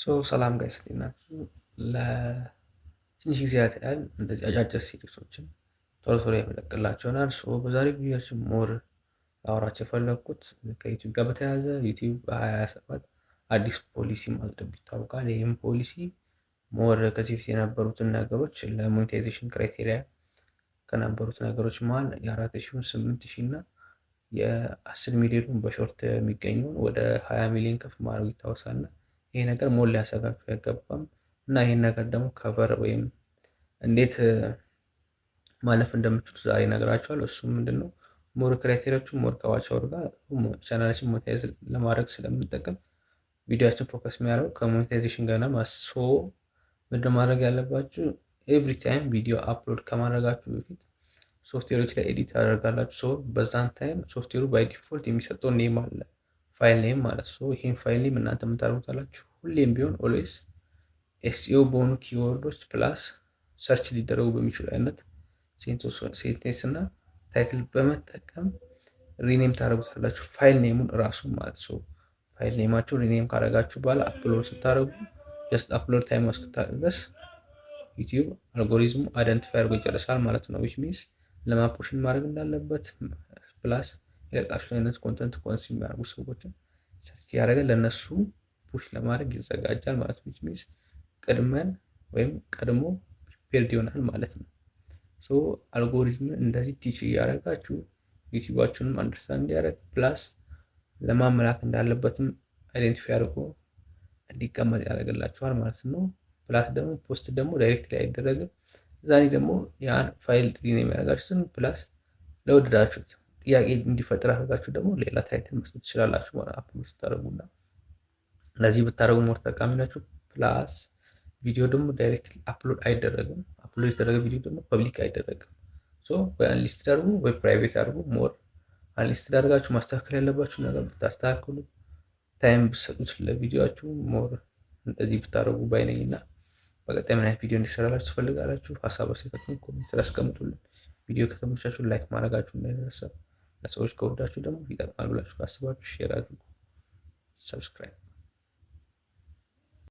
So ሰላም guys፣ እንዴት ናችሁ? ለትንሽ ጊዜያት ያህል እንደዚህ አጫጭር series ኦችን ቶሎ ቶሎ የምለቅላችሁ ይሆናል። So በዛሬው ቪዲዮችን more ላወራችሁ የፈለግኩት ከ YouTube ጋር በተያያዘ YouTube በ2027 አዲስ ፖሊሲ ማጽደቁ ይታወቃል። ይህም ፖሊሲ more ከዚህ በፊት የነበሩትን ነገሮች ለ monetization criteria ከነበሩት ነገሮች መሀል የ4,000ውን፣ 8,000 እና የ10 ሚሊዮን በ short የሚገኘውን ወደ 20 ሚሊዮን ከፍ ማድረጉ ይታወሳል። እና ይሄ ነገር more ሊያሰጋችሁ አይገባም። እና ይሄን ነገር ደግሞ cover ወይም እንዴት ማለፍ እንደምችሉ ዛሬ እነግራችኋለሁ። እሱም ምንድን ነው? More criteria ዎቹ more ከ watch hour ጋር ቻናላችን monetize ለማድረግ ስለምንጠቀም ቪዲዮችን focus የሚያደርገው ከ monetization ጋር ነው። So ምንድን ማድረግ ያለባችሁ? Every time ቪዲዮ upload ከማድረጋችሁ በፊት ሶፍትዌሮች ላይ edit ታደርጋላችሁ። So በዛን time ሶፍትዌሩ by default የሚሰጠው name አለ፣ file name ማለት። So ይሄን file name እናንተ የምታደርጉታላችሁ ሁሌም ቢሆን always SEO በሆኑ keyword ኦች plus search ሊደረጉ በሚችሉ አይነት sentence እና title በመጠቀም rename ታደርጉታላችሁ file name ኡን እራሱ ማለት። So file name ኣችሁ rename ካደረጋችሁ በኋላ upload ስታደርጉ just upload time እስክታደርግ ድረስ YouTube algorithm ኡ identify አድርጎ ይጨርሳል ማለት ነው። Which means ለማን push ማድረግ እንዳለበት plus የለቃችሁ አይነት content consume የሚያደርጉ ሰዎችን search ያደረገ ለእነሱ push ለማድረግ ይዘጋጃል ማለት ነው። Which means ቅድመን ወይም ቀድሞ prepared ይሆናል ማለት ነው። So algorithm እንደዚህ teach እያደረጋችሁ YouTube ኣችሁንም understand እንዲያደርግ plus ለማን መላክ እንዳለበትም identify አድርጎ እንዲቀመጥ ያደርግላችኋል ማለት ነው። Plus ደግሞ post ደግሞ directly አይደረግም። ዛኔ ደግሞ ያን file rename ያደረጋችሁትን plus ለወደዳችሁት ጥያቄ እንዲፈጥር አድርጋችሁ ደግሞ ሌላ title መስጠት ትችላላችሁ ማለት upload ስታደርጉና ለዚህ ብታደርጉ more ጠቃሚ ናችሁ። Plus ቪዲዮ ደግሞ direct upload አይደረግም። Upload የተደረገ ቪዲዮ ደግሞ public አይደረግም። So ወይ unlisted አድርጉ ወይ private አድርጉ። More unlisted አድርጋችሁ ማስተካከል ያለባችሁ ነገር ብታስተካክሉ፣ time ብትሰጡት ለቪዲዮችሁ more እንደዚህ ብታደርጉ ባይነኝ። እና በቀጣይ ምን አይነት ቪዲዮ እንዲሰራላችሁ ትፈልጋላችሁ? ሀሳብ አስተያየታችሁን comment ስር አስቀምጡልን። ቪዲዮ ከተመቻችሁ like ማድረጋችሁ እንዳይረሳ። ለሰዎች ከወዳችሁ ደግሞ ይጠቅማል ብላችሁ ካስባችሁ share አድርጉ። Subscribe።